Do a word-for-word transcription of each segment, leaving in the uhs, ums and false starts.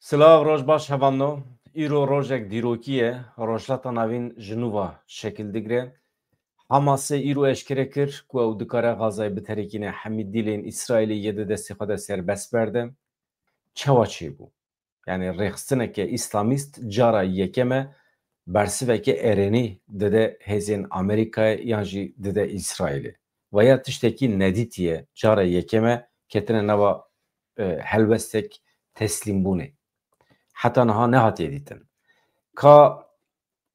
Silav, roj baş hevalno. Îro rojek dîrokî ye. Rojhilata Navîn ji nû ve şekil digire. Hamasê îro eşkere kir ku ew dikare Gazayê biterikîne, hemî dîlên Îsraîlê yê di destê xwe de serbest berde. Çawa çêbû? Yani rêxistineke îslamîst cara yekem e bersiveke erênî dide hêzên Amerîkayê yan jî dide Îsraîlê. Veya tiştekî nedîtiye cara yekem e ketine nava, e, helwestek teslîmbûnê. Heta niha nehatiye dîtin. Ka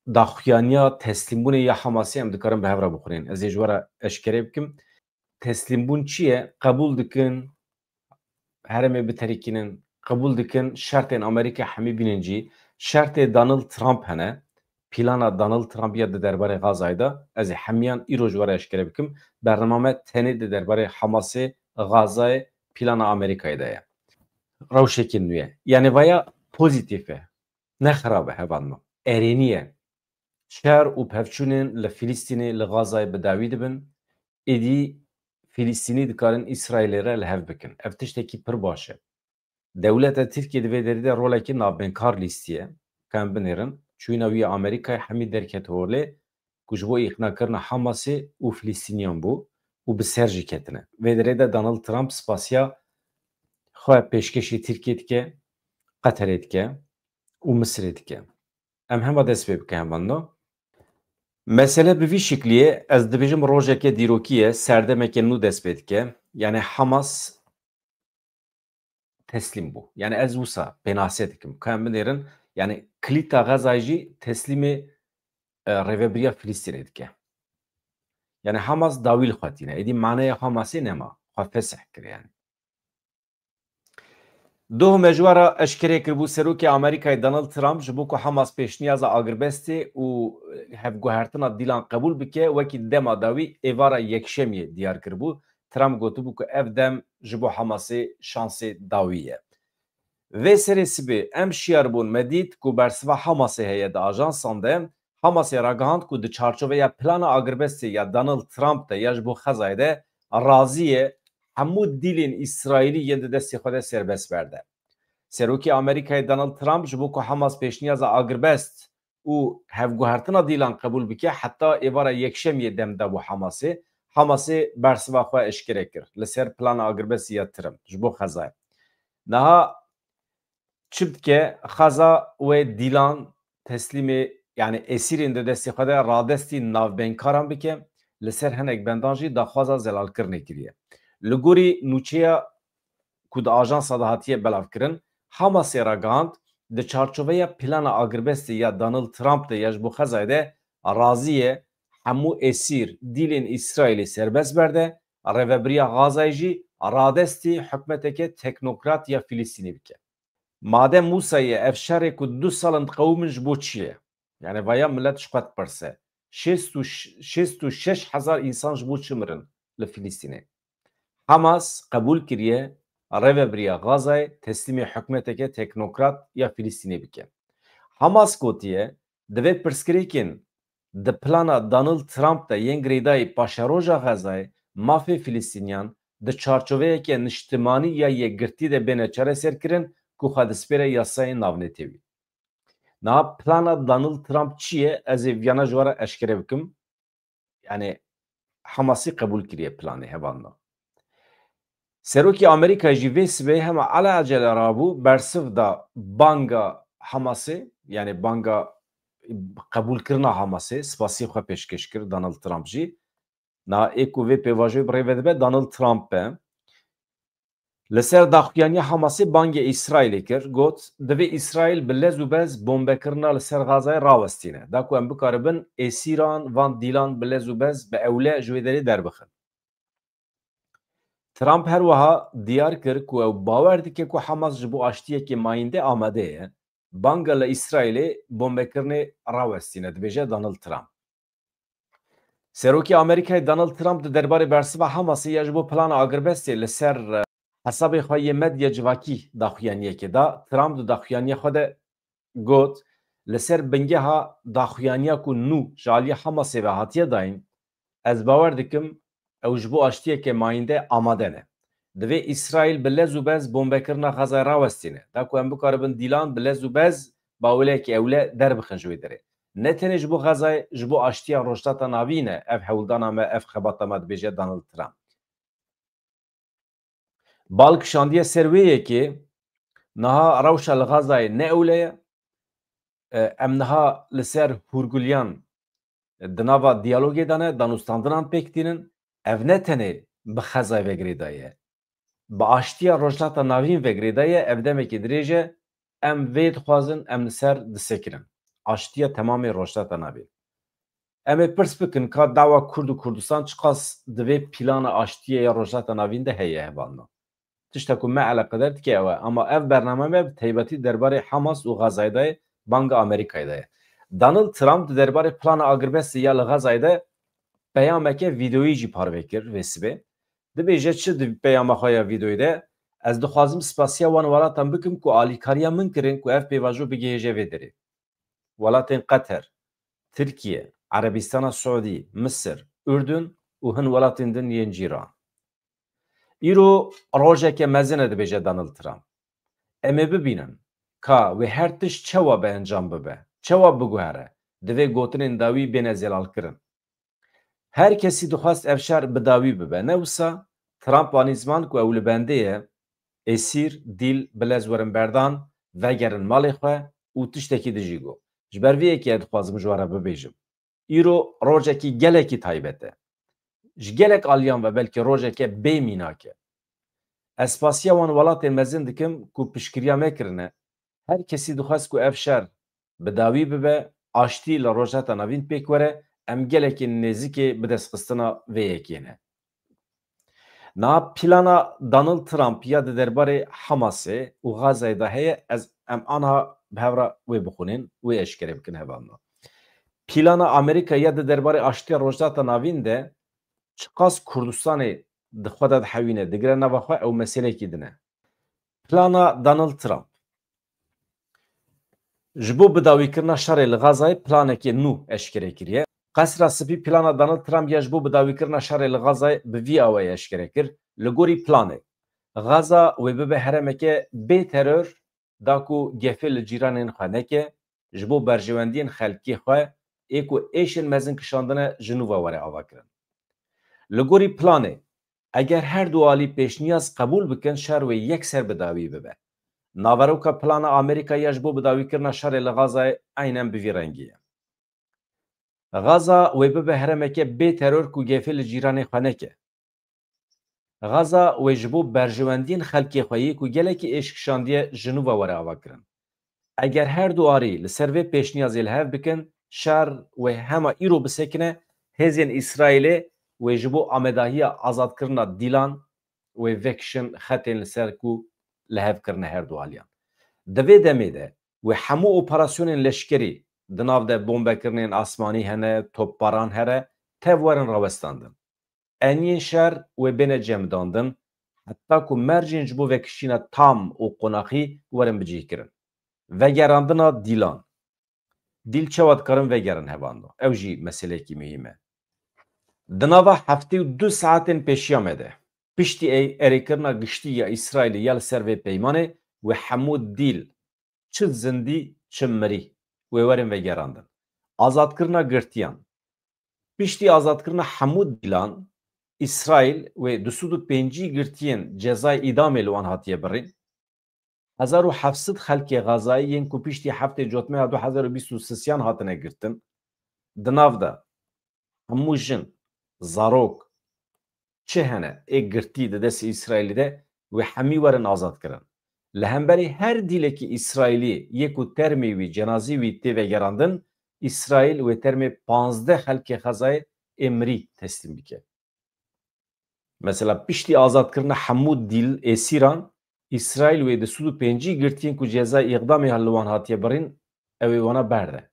daxuyaniya teslîmbûnê ya Hamasê em dikarin bi hev re bixwînin. Ez ê ji we re eşkere bikim. Teslîmbûn çi ye? Qebûl dikin herêmê biterikînin, qebûl dikin şertên Amerîka hemî bînin cî. Şertê Donald Trump hene. Plana Donald Trump ya di derbarê Gazayê de, ez ê hemiyan îro ji we re eşkere bikim. Bernama me tenê di derbarê Hamasê, Gazayê, plana Amerîkayê de ye. Rewşekên nû ye. Yani vaya pozîtîf e. Ne xirab e, hevalno. Erênî ye. Şer û pevçûnên li Filistînê, li Gazayê bi dawî dibin. Êdî Filistînî dikarin Îsraîlê re li hev bikin. Ev tiştekî pir baş e. Dewleta Tirkiyê di vê derê de rolekî navbeynkar lîstiye. Ka em binêrin, çûyîna wî ya Amerîkayê hemî derket holê ku ji bo îqnakirina Hamasê û Filistîniyan bû û bi ser jî ketine. Vê derê de Donald Trump spasiya xwe pêşkêşî Tirkiyê dike, Qeterê dike û Misirê dike. Em hema dest pê bikin, hevalno. Mesele bi vî şiklî ye, ez dibêjim rojeke dîrokî ye, serdemeke nû dest pê dike. Yani Hamas teslîm bû. Yani ez wisa pênase dikim. Ka em binêrin, yani kilîta Xezayê jî teslîmê, e, rêvebiriya Filistînê dike. Yani Hamas dawî li xwe tîne. Êdî maneya Hamasê nema. Xwe fesih kir yani. Doh me ji we re eşkere kiribû, Serokê Amerîkayê Donald Trump ji bo ku Hamas pêşniyaza agirbestê û hevguhertina dîlan qebûl bike, wekî dema dawî êvara yekşemiyê diyar kiribû. Trump gotibû ku ev dem ji bo Hamasê şansê dawî ye. Vê serê sibê em şiyar bûn, me dît ku bersiva Hamasê heye di ajansan de. Hamasê ragihand ku di çarçoveya plana agirbestê ya Donald Trump de ya ji bo Xezayê de razî ye hemû dîlên Îsraîlî yên di destê xwe de serbest berde. Serokê Amerîkayê Donald Trump ji bo ku Hamas pêşniyaza agirbest û hevguhertina dîlan qebûl bike, heta êvara yekşemiyê dem dabû Hamasê. Hamasê bersiva xwe eşkere kir li ser plana agirbestê ya Trump ji bo Xezayê. Niha çi bike? Xeza wê dîlan teslîmê, yani esîrên di destê xwe de radestî navbeynkar bike, li ser hinek bendan jî daxwaza zelalkirinê kiriye. Li gorî nûçeya ku di ajansa de hatiye belavkirin, Hamasê ragihand, di çarçoveya plana agirbestê ya Donald Trump de ya ji bo Xezayê de razî ye hemû esîr, dîlên Îsraîlê serbest berde, rêvebiriya Xazayê jî radestî hikûmeteke teknokrat ya Filistînê bike. Madem wisa ye, ev şerê ku du sal in diqewimin ji bo çi ye? Yani vaya milet ji xwe dipirse. Şêst û şeş hezar însan ji bo çi mirin li Filistînê? Hamas qebûl kiriye rêvebiriya Gazayê teslîmê hikûmeteke teknokrat ya Filistînê bike. Hamas gotiye, divê pirsgirêkên di plana Donald Trump de yên girêdayî paşeroja Xezayê, mafê Filistîniyan, di çarçoveyeke niştimanî ya yekgirtî de bêne çareserkirin ku xwe dispêre yasayên navnetewî. Niha plana Donald Trump çi ye? Ez ê viyana ji we re eşkere bikim. Yani Hamasî qebûl kiriye planê, hevalno. Serokê Amerîka jî vê sibê hema ala ecele rabû, bersiv da banga Hamasê, yani banga qebûlkirina Hamasê, spasî xwe pêşkêş kir Donald Trump jî. Na ê ku vê pêvajoyê bi rê ve dibe Donald Trump be. Li ser daxuyaniya Hamasê bangê Îsraîlê kir, got, divê Îsraîl bi lez û bez bombekirina li ser Gazayê rawestîne, da ku em bikaribin êsîran van dîlan bi lez û bez bi ewle ji wê derê derbixin. Trump her wiha diyar kir ku ew bawer dike ku Hamas ji bo aştiyekê mayînde amade ye, banga li Îsraîlê bombekirinê rawestîne, dibêje Donald Trump. Serokê Amerîkayê Donald Trump di derbarê bersiva Hamasê ya ji bo plana agirbestê li ser, e, hesabê xwe yê medya civakî daxuyaniyekê da. Trump di daxuyaniya xwe de got, li ser bingeha daxuyaniya ku nû ji aliyê Hamasê ve hatiye dayîn, ez bawer dikim ew ji bo aştiyeke mayînde amade ne. Divê Îsraîl bi lez û bez bombekirina Xezayê rawestîne, da ku em bikaribin dîlan bi lez û bez bawelekî ewle derbixin ji wê derê. Ne tenê ji bo Xezayê, ji bo aştiya Rojhilata Navîn e ev hewldana me, ev xebata me, dibêje Donald Trump. Bal kişandiye ser wê yekê, niha rewşa li Xezayê ne ewle ye. E, em niha li ser hûrguliyan di nava diyalogê de ne, danûstandinan pêk tînin. Ev ne tenê bi Xezayê ve girêdayî ye. Bi aştiya Rojhilata Navîn ve girêdayî ye, ev demekî dirêj e, em vê dixwazin, em li ser disekinin. Aştiya temamê Rojhilata Navîn. Em ê pirs bikin ka dawa Kurd û Kurdistan çiqas di vê plana aştiyê ya Rojhilata Navîn de heye hevalno. Tişta ku me eleqedar dike ew e, ama ev bername me bi taybetî derbarê Hamas û Xezayê de ye, banga Amerîkayê de ye. Donald Trump di derbarê plana agirbestê ya li Xezayê de peyameke vîdeoyî jî parve kir vê sibê. Dibêje çi di peyama xwe ya vîdeoyê de, ez dixwazim spasiya wan welatan bikim ku alîkariya min kirin ku ev pêvajo bigihêje vê derê. Welatên Qeter, Tirkiye, Erebistana Siûdî, Misir, Urdun û hin welatên din yên cîran. Îro rojeke mezin e, dibêje Donald Trump. Em ê bibînin ka wê her tişt çawa bi encam bibe, çawa biguhere, divê gotinên dawî bêne zelalkirin. Her kesî dixwest ev şer bi dawî bibe. Ne wisa Trump anî ziman ku ew li bendê ye, êsîr, dîl, bi lez werin berdan, vegerin malê xwe û tiştekî din jî got. Ji ber vê yekê ez dixwazim ji we re bibêjim. Îro rojekî gelekî taybet e. Ji gelek aliyan ve belkî rojeke bê mînak e. Ez spasiya wan welatên mezin dikim ku piştgiriya me kirine. Her kesî dixwest ku ev şer bi dawî bibe, aştî li Rojhilata Navîn pêk were, em gelekî nêzikê bidestxistina vê yekê ne. Niha plana Donald Trump ya di derbarê Hamasê û Xazayê de heye, ez em anha bi hev re wê bixwînin, wê eşkere bikin hevalno. Plana Amerîka ya di derbarê aştiya Rojhilata Navîn de çiqas Kurdistanê di xwe de dihewîne, digire nava xwe, ew meselekî din e. Plana Donald Trump ji bo bidawîkirina şerê li Xazayê planekê nû eşkere kiriye. Qesra Spî plana Donald Trump ya ji bo bidawîkirina şerê li Xazayê bi vî awayî eşkere kir. Li gorî planê, Xaza wê bibe herêmeke bê teror, da ku gefê li cîranên xwe neke, ji bo berjewendiyên xelkê xwe ê ku êşên mezin kişandine ji nû ve were avakirin. Li gorî planê, eger her du alî pêşniyaz qebûl bikin, şer wê yekser bi dawî bibe. Naveroka plana Amerîka ya ji bo bidawîkirina şerê li Xazayê eynen bi vî rengî ye. Xaza wê bibe herêmeke bê teror ku gefê li cîranê xwe neke. Xaza wê ji bo berjewendiyên xelkê xwe yê ku gelekî êş kişandiye ji nû ve were avakirin. Eger her du arî li ser vê pêşniyazê li hev bikin, şer wê hema îro bisekine, hêzên Îsraîlê wê ji bo amedahiya azadkirina dîlan wê vekişin xetên li ser ku li hev kirine her du aliyan. Di vê demê de wê hemû operasyonên leşkerî, di nav de bombekirinên asmanî hene, topbaran here, tev werin rawestandin. Eniyên şer wê bêne cemidandin, heta ku mercên ji bo vekişîna tam û qonaxî werin bicihkirin. Vegerandina dîlan. Dîl çawa dikarin vegerin hevando? Ew jî meseleyekî muhîm e. Di nava heftê û du saetên pêşiya me de, piştî ê-, erêkirina giştî ya Îsraîlê ya li ser vê peymanê, wê hemû dîl, çi zindî, çi mirî, wê werin vegerandin. Azadkirina girtiyan. Piştî azadkirina hemû dîlan, Îsraîl wê du sed û pêncî girtiyên cezayê îdamê li wan hatiye birîn. Hezar û heft sed xelkê Xazayê yên ku piştî heftê cotmeha du hezar û bîst û sisiyan hatine girtin, di nav de hemû jin, zarok, çi hene ê girtî di destê Îsraîlî de, wê hemî werin azad kirin. Li hemberî her dîlekî Îsraîlî yê ku termê wî, cenazî wî tê vegerandin, Îsraîl wê termê panzdeh xelkê Xezayê ê mirî teslîm bike. Mesela, piştî azadkirina hemû dîl êsîran, Îsraîl wê du sed û pêncî girtiyên ku cezayê îdamê li wan hatiye birîn, ew ê wana berde.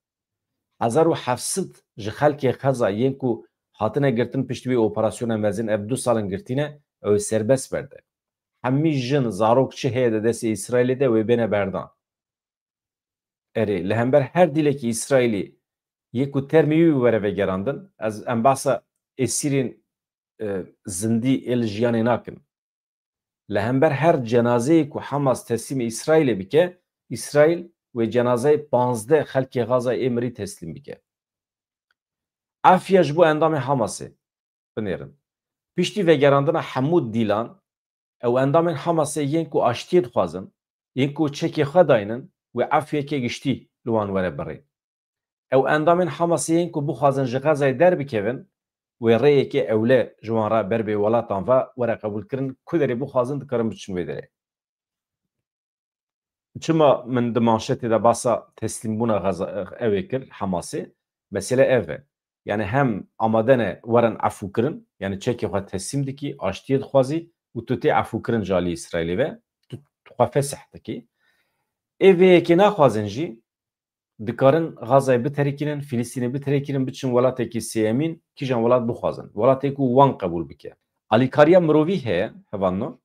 Hezar û heft sed ji xelkê Xeza yên ku hatine girtin piştî wê operasyona mezin, ev du sal in girtî ne, ew ê serbest berde. Hemî jin, zarok çi heye di destê Îsraîlê de, wê bêne berdan. Erê, li hember her dîlekî Îsraîlî yê ku termê wî were vegerandin, ez, em behsa êsîrên, e, zindî ê li jiyanê nakin. Li hember her cenazeyê ku Hamas teslîmê Îsraîlê bike, Îsraîl wê cenazeyê panzdeh xelkê Xazayê ê mirî teslîm bike. Efya ji bo endamên Hamasê binêrin. Piştî vegerandina hemû dîlan, ew endamên Hamasê yên ku aştiyê dixwazin, yên ku çekê xwe daynin, wê efyeke giştî li wan were birê. Ew endamên Hamasê yên ku bixwazin ji Xezayê derbikevin, wê rêyeke ewle ji wan re ber bê welatan ve were qebûlkirin, ku derê bixwazin dikarin biçin wê derê. Çima min di manşetê de basa teslîmbûna Xeza-, ew ê kir, Hamasê? Mesele ev e. Yani hem amade ne werin efûkirin, yani çekê xwe teslîm dikî, aştiyê dixwazî û tu tê efûkirin ji alî Îsraîlê ve, tu, tu xwe fesih dikî. Ê vê yekê naxwazin jî dikarin Xazayê biterikînin, Filistînê biterikînin, biçin welatekî sêyemîn, kîjan welat bixwazin. Welatê ku wan qebûl bike. Alîkariya mirovî heye, hevalno.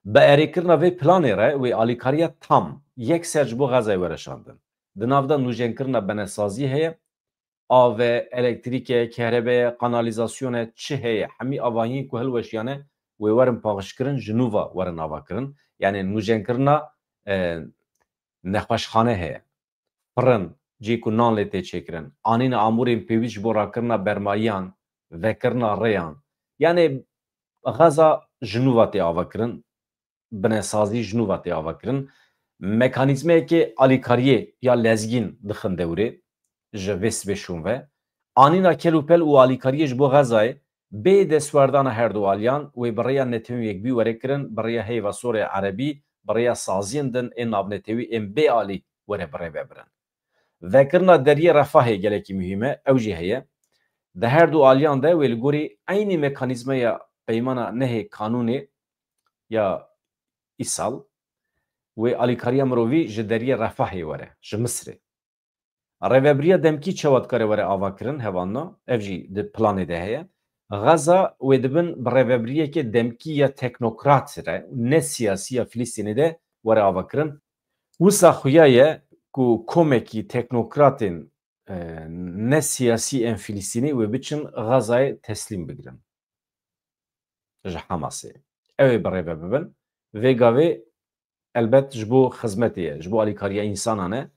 Bi erêkirina vê planê re wê alîkariya tam yekser ji bo Xezayê were şandin. Di nav de nûjenkirina benesazî heye, av e, elektrîk e, kehrebe ye, kanalîzasyon e, çi heye, hemî avahiyên ku hilweşiyane wê werin paqijkirin, ji nû ve werin avakirin. Yani nûjenkirina, e, nexweşxane heye. Firin, cihê ku nan lê tê çêkirin, anîna amûrên pêwîst ji bo rakirina bermayiyan, vekirina rêyan. Yanê Xeza ji nû ve tê avakirin, binesazî ji nû ve tê avakirin. Mekanîzmayekê alîkariyê ya lezgîn dixin dewrê ji vê sibê şûn ve. Anîna kel û pel û alîkariyê ji bo Xezayê bê destwerdana her du aliyan wê bi rêya Netewên Yekbûyî were kirin, bi rêya Heyva Sor ê Erebî, bi rêya saziyên din ên navnetewî ên bê alî were bi rê ve birin. Vekirina deriyê Refahê gelekî muhîm e, ew jî heye. Di her du aliyan de wê li gorî eynî mekanîzmaya peymana nehê kanûnê ya îsal wê alîkariya mirovî ji deriyê Refahê were, ji Misirê. Rêvebiriya demkî çawa dikare were avakirin, hevalno? Ev jî di planê de heye. Xeza wê di bin bi rêvebiriyeke demkî ya teknokrat re, ne siyasî ya Filistînê de were avakirin. Wisa xuya ye ku komekî teknokratên, e, ne siyasî ên Filistînî wê biçin Xezayê teslîm bigirin ji Hamasê. Ew ê bi rê ve bibin. Vê gavê elbet ji bo xizmetê ye, ji bo alîkariya însanan e.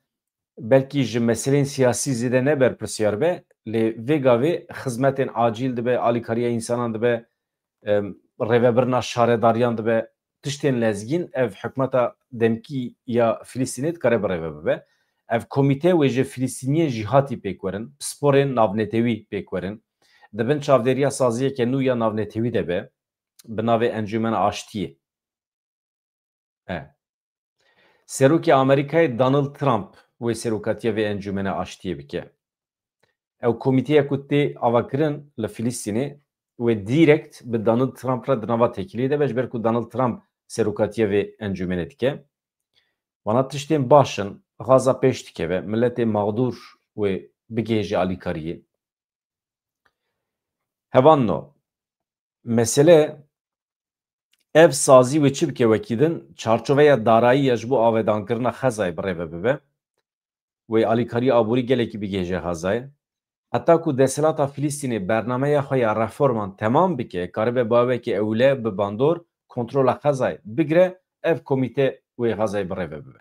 Belkî ji meseleyên siyasî zêde ne berpirsyar be, lê vê gavê xizmetên acîl dibe, alîkariya însanan dibe, em, rêvebirina şaredariyan dibe, tiştên lezgîn ev hikûmeta demkî ya Filistînê dikare bi rê ve bibe. Ev komîte wê ji Filistîniyên jîhatî pêk werin, pisporên navnetewî pêk werin. Di bin çavdêriya saziyeke nû ya navnetewî de be, bi navê Encûmena Aştiyê. E. Serokê Amerîkayê Donald Trump wê serokatiya vê encûmena aştiyê bike. Ew komîteya ku tê avakirin li Filistînê wê dîrekt bi Donald Trump re di nava têkiliyê de be, ji ber ku Donald Trump serokatiya vê encûmenê dike. Wana tiştên baş in, Xaza pêş dikeve, miletê mexdûr wê bigihêje alîkariyê. Hevalno, mesele ev sazî wê çi bike wekî din, çarçoveya darayî ya ji bo avedankirina Xezayê bi rê ve bibe. Wê alîkariya aborî gelekî bigihêje Xezayê. Heta ku desthilata Filistînê bernameya xwe ya reforman temam bike, karibe bi aweke ewle bi bandor kontrola Xezayê bigire, ev komîte wê Xezayê bi rê ve bibe.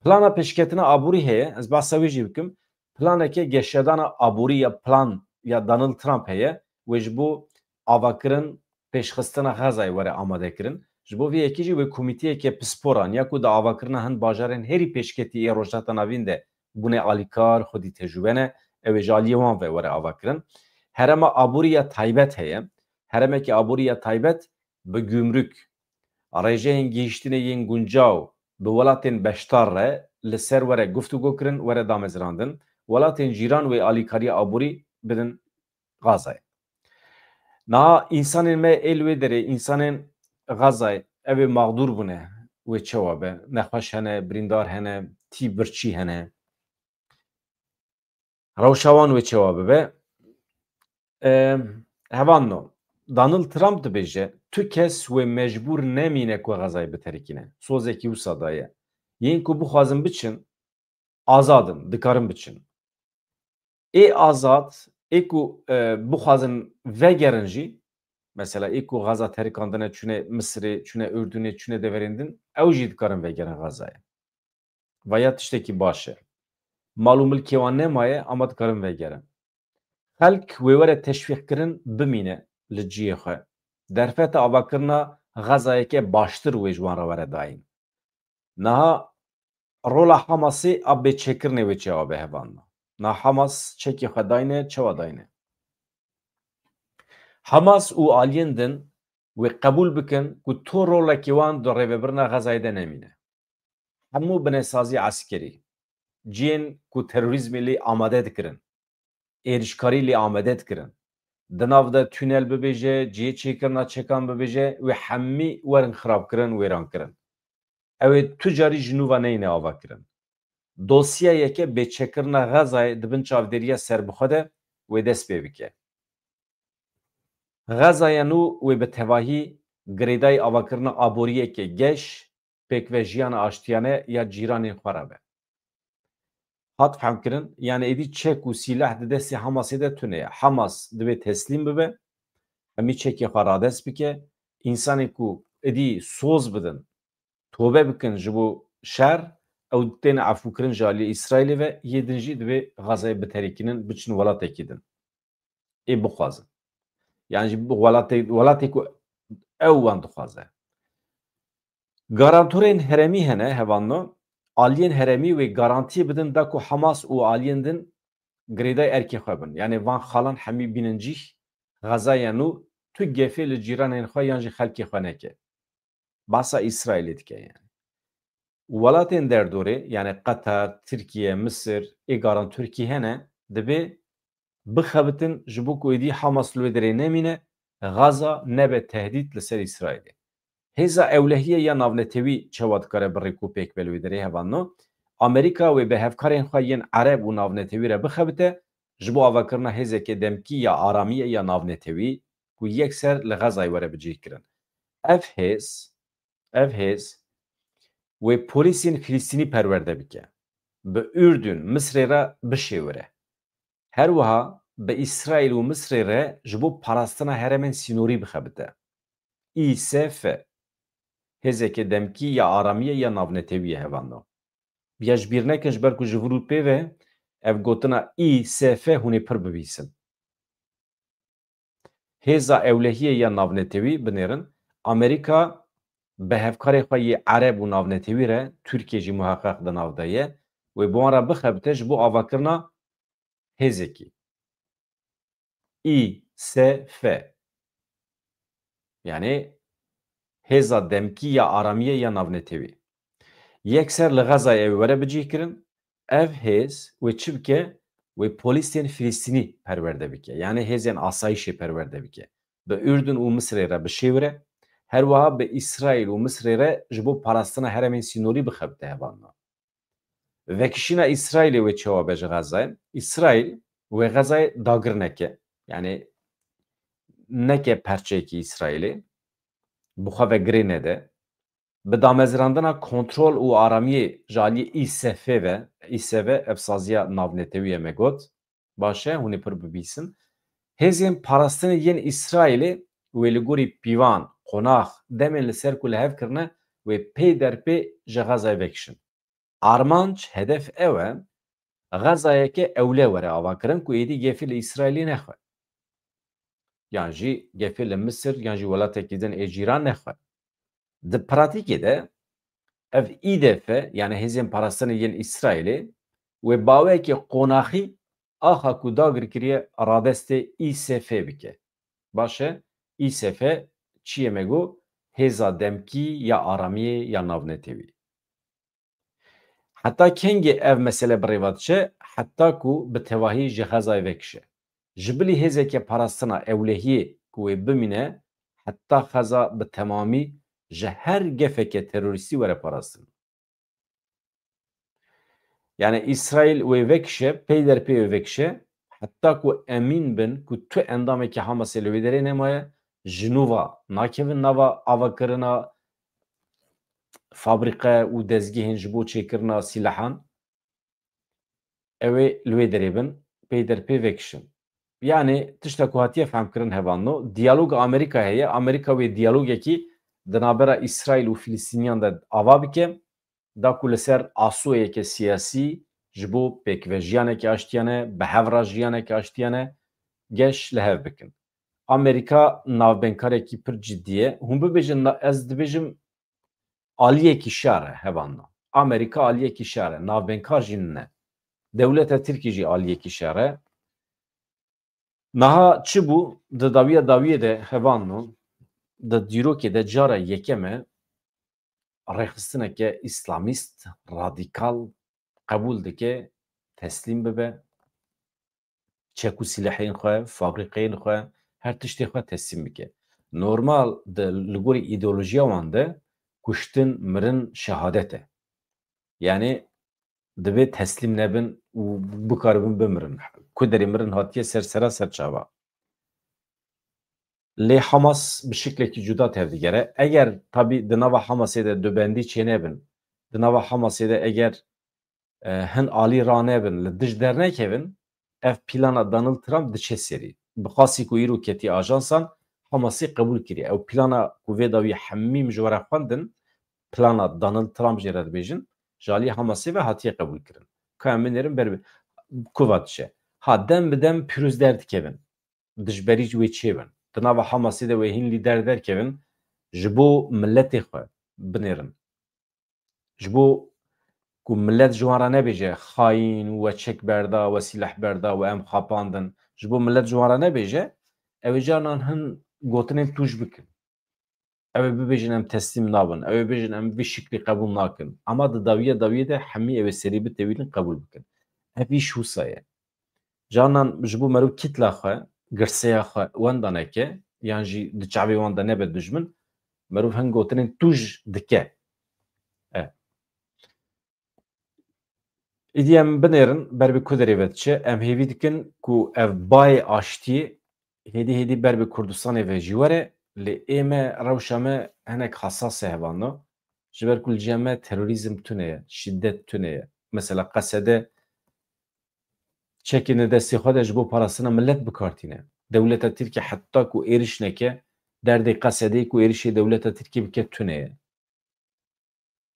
Plana pêşketina aborî heye, ez behsa wê jî bikim. Planeke geşedana aborî ya plan ya Donald Trump heye, wê ji bo avakirin pêşxistina Xezayê were amade kirin. Ji bo vê yekê jî wê komîteyeke pisporan ya ku di avakirina hin bajarên herî pêşketî ê Rojhilata Navîn de bûne alîkar, xwedî tecrûbe ne, ew ê ji aliyê wan ve were avakirin. Herêma aborî ya taybet heye. Herêmeke aborî ya taybet bi gumruk, rêjeyên gihîştinê yên guncaw, bi welatên beşdar re li ser were guftûgo kirin, were damezrandin. Welatên cîran wê alîkariya aborî bidin Xazayê. Niha însanên me ê li wê derê, însanên Xazayê, ev ê mexdûr bûne, wê çawa be? Nexweş hene, birîndar hene, tî birçî hene. Rewşa wan wê çawa bibe? Em, hevalno, Donald Trump dibêje, tu kes wê mecbûr nemîne ku Xezayê biterikîne. Sozekî wisa daye. Yên ku bixwazin biçin, azad in, dikarin biçin. Ê azad, ê ku, e, bixwazin vegerin jî, Mesela ê ku Xaza terikandine çûne Misirê, çûne Urdunê, çûne deverên din, ew jî dikarin vegerin Xazayê. Vaya tiştekî baş e. Mal û milkê wan nemaye, ama dikarin vegerin. Xelk wê were teşwîqkirin bimîne li ciyê xwe. Derfeta avakirina Xezayeke baştir wê ji wan re were dayîn. Niha rola Hamasê a bêçêkirinê wê çawa be hevalno? Na Hamas çekê xwe dayne, çawa dayne? Hamas û aliyên din wê qebûl bikin ku to rolekê wan di rêvebirina Xezayê de nemîne. Hemû binesazî eskerî, cihên ku terorîzmê lê amade dikirin, êrişkarî lê amade dikirin. Di nav de tunel bibêje, cihê çêkirina çekan bibêje, wê hemî werin xirabkirin, wêrankirin. Ew ê tu carî ji nû ve neyne avakirin. Dosyayeke bêçekirina Xezayê di bin çavdêriya serbixwe de wê dest pê bike. Xezaya nû wê bi tevahî girêdayî avakirina aboriyeke geş, pêkvejiyana aştiyane ya cîranên xwe re be. Hat fehmkirin, yani êdî çek û sîleh di destê Hamasê de tune ye. Hamas divê teslîm bibe, hemî çekê xwe radest bike. Însanên ku êdî soz bidin, tobe bikin ji bo şer, ew tên efûkirin ji aliyê Îsraîlê ve, yê din jî divê Xezayê biterikînin, biçin welatekî din. Ê bixwazin. Yani ji welatê, welatê ku ew wan dixwaze. Garantorên herêmî hene, hevalno, aliyên herêmî wê garantiyê bidin da ku Hamas û aliyên din girêdayî erkê xwe bin. Yani van xalan hemî bînin cîh, Xezaya nû tu gefê li cîranên xwe yan jî xelkê xwe neke. Basa Îsraîlê dike yani. Welatên derdorê, yani Qatar, Tirkiye, Misir, ê garantorkî hene, divê bixebitin ji bo ku êdî Hamas li wê derê nemîne, Xaza nebe tehdît li ser Îsraîlê. Hêza ewlehiyê ya navnetewî çawa dikare bi rêkopêk be li wê derê hevalno? Amerîka wê bi hevkarên xwe yên Ereb û navnetewî re bixebite, ji bo avakirina hêzeke demkî ya aramiyê ya navnetewî ku yekser li Xezayê were bicihkirin. Ev hêz, ev hêz wê polîsên Filistînî perwerde bike. Bi Urdun, Misrê re bişêwire. Her wiha bi Îsraîl û Misrê re ji bo parastina herêmên sînorî bixebite. Î S F, hêzeke demkî ya aramiyê ya navnetewî ye hevalno. Ya ji bîr nekin, ji ber ku ji vir û pê ve ev gotina Î S F hûn ê pir bibîsin. Hêza ewlehiyê ya navnetewî binêrin, Amerîka bi hevkarê xwe yê Ereb û navnetewî re, Tirkiye jî muheqeq di nav de ye, wê bi wan re bixebite ji bo avakirina hêzekî. Î S F. Yani hêza demkî ya aramiyê ya navnetewî. Yekser li Xezayê ew were bicihkirin, ev hêz wê çi bike? Wê polîsên Filistînî perwerde bike. Yani hêzên asayîşê perwerde bike. Bi Urdun û Misrê re bişêwire, her wiha bi Îsraîl û Misrê re ji bo parastina herêmên sînorî bixebite hevalno. Vekişîna Îsraîlê wê çawa be ji Xezayê? Îsraîl wê Xezayê dagir neke. Yani neke perçeyekî Îsraîlê. Bi xwe ve girê nede. Bi damezrandina kontrol û aramiyê ji aliyê Î S F ve, Î S F ev saziya navnetewî ye me got. Baş e, hûn ê pir bibîsin. Hêzên parastinê yên Îsraîlê wê li gorî pîvan, qonax, demên li ser ku li hev kirine, wê pê derpê ji Xezayê vekişin. Armanc, hedef ew e, Xezayeke ewle were avakirin ku êdî gefê li Îsraîlê nexwe. Yan jî gefê li Misir yan jî welatekî din ê cîran nexwe. Di pratîkê de ev Î D F, yani hêzên parastinê yên Îsraîlê, wê baweyekê qonaxî axa ku dagir kiriye radestê Î S F bike. Baş e, Î S F çi ye me got? Hêza demkî ya aramiyê ya navnetewî. Heta kengê ev mesele bi rêva diçe? Heta ku bi tevahî ji Xezayê vekişe. Ji bilî hêzeke parastina ewlehiyê ku wê bimîne, heta Xeza bi temamî ji her gefeke terorîstî were parastin. Yani Îsraîl wê vekişe, pey der pê wê vekişe, heta ku emîn bin ku tu endamekî Hamasê li wê derê nemaye, ji nû ve nakevin nava avakirina fabrîqe û dezgehên ji bo çêkirina sîlehan. Ew ê li wê derê bin, pey der pê vekişin. Yani tişta ku hatiye fehmkirin hevalno, diyaloga Amerîka heye. Amerîka wê diyalogekî di navbera Îsraîl û Filistîniyan de ava bike, da ku li ser asoyeke siyasî ji bo pêkvejiyaneke aştiyane, bi hev re jiyaneke aştiyane geş li hev bikin. Amerîka navbênkarekî pir cidî ye. Hûn bibêjin, na-, ez dibêjim aliyekî şer e hevalno. Amerîka aliyekî şer e, navbênkar jî nine. Dewleta Tirkî jî aliyekî şer e. Niha çi bû? Di dawiya dawiyê de hevalno, di dîrokê de cara yekem e rêxistineke îslamîst, radîkal qebûl dike, teslîm bibe, çek û silehên xwe, fabrîqeyên xwe, her tiştê xwe teslîm bike. Normal di li gorî îdeolojiya wan de kuştin, mirin şehadet e. Yani divê teslîm nebin û bikaribin bimirin. Ku derê mirin hatiye ser sera ser çava. Lê Hamas bi şiklekî cuda tevdigere. Eger tabî di nava Hamasê de dubendî çênebin, di nava Hamasê de eger, e, hin alî ranebin, li dij dernekevin, ev plana Donald Trump diçe serî. Bi qasî ku îro ketî ajansan, Hamasê qebûl kiriye. Ew plana ku vê dawî hemî min ji we re xwendin, plana Donald Trump jê re dibêjin, ji alî Hamasê ve hatiye qebûl kirin. Ka em binêrin ber bi-, ku va diçe. Ha, dem bi dem pîroz derdikevin. Dijberî wê çêbin. Di nava Hamasê de wê hîn lîder derkevin, ji bo miletê xwe binêrin. Ji bo ku milet ji wan re nebêje, xayîn, we çek berda, we sîleh berda, we em xapandin. Ji bo milet ji wan re nebêje, ew ê carinan hin gotinên tûj bikin. Ew ê bibêjin, em teslîm nabin. Ew ê bêjin, em vî şiklî qebûl nakin. Ama di dawiya dawiyê de hemî ew ê serî bitewînin, qebûl bikin. Ev îş wisa ye. Carinan ji bo meriv kitla xwe, girseya xwe wenda neke, yan jî di çavê wan de nebe dijmin, meriv hin gotinên tûj dike. E. Îdî em binêrin, ber bi ku derê ve diçe, em hêvî dikin ku ev bayê aştiyê hêdî hêdî ber bi Kurdistanê ve jî were, lê ê me, rewşa me hinek hesas e hevalno. Ji ber ku li cem me terorîzm tune ye, şîdet tune ye. Mesela Qesede çekên di destê xwe de ji bo parastina milet bi kar tîne. Dewleta Tirkî heta ku êriş neke, derdê Qesedê ku êrişê dewleta Tirkî bike tune ye.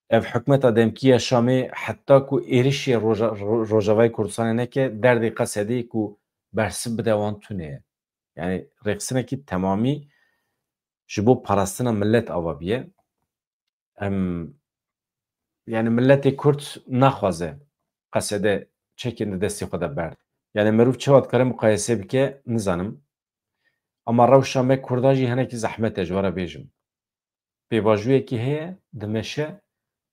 Ev hikûmeta demkî ya Şamê heta ku êrişê Roja-, Ro-, Rojavayê Kurdistanê neke, derdê Qesedê ku bersiv bide wan tune ye. Yani rêxistinekî temamî ji bo parastina milet ava biye. Em, yani miletê Kurd naxwaze Qesede çekên di destê xwe de berd. Yani meriv çawa dikare muqayese bike, nizanim. Ama rewşa me Kurda jî hinekî zehmet e, ji we re bêjim. Pêvajoyekî heye, dimeşe,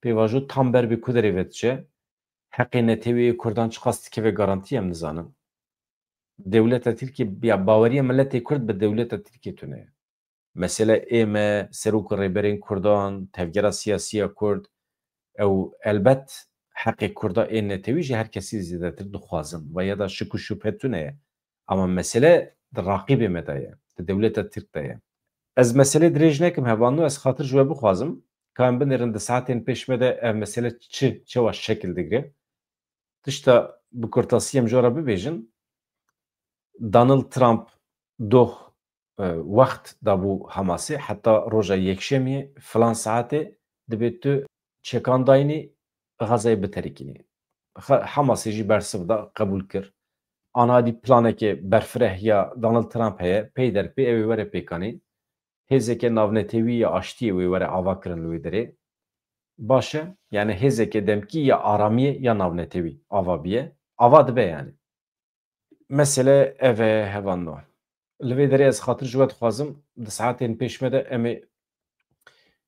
pêvajo tam ber bi ku derê ve diçe, heqê netewî yê Kurdan çiqas dikeve garantî, em nizanin. Dewleta Tirkiyê, ya baweriya miletê Kurd bi dewleta Tirkiyê tune ye. Mesele ê me, serok û rêberên Kurdan, tevgera siyasî ya Kurd, ew elbet heqê Kurda ê netewî ji her kesî zêdetir dixwazin ve ya da şik û şubhe tune ye. Ama mesele di raqîbê me de ye, di dewleta Tirk de ye. Ez meselê dirêj nekim hevalno, ez xatir ji we bixwazim, ka em binêrin di saetên pêş me de ev mesele çi, çawa şekil digire. Tişta bi kurtasî em ji we re bibêjin, Donald Trump doh, e, wext dabû Hamasê, heta roja Yekşemiyê filan saetê dibê tu çekan dayînî, Xezayê biterikînî. Xe-, Hamasê jî bersiv da, qebûl kir. Ana dî planekê berfireh ya Donald Trump heye, pey der pê ew ê were pêkanîn. Hêzeke navnetewî ya aştiyê wê were ava kirin li wê derê. Baş e, yani hêzeke demkî ya aramiyê ya navnetewî ava biye. Ava dibe yani. Mesele ev e hevalno. Li vê derê ez xatir ji we dixwazim, di saetên pêş me de em ê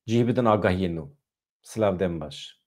cih bidin agahiyên nû. Silav, dem baş.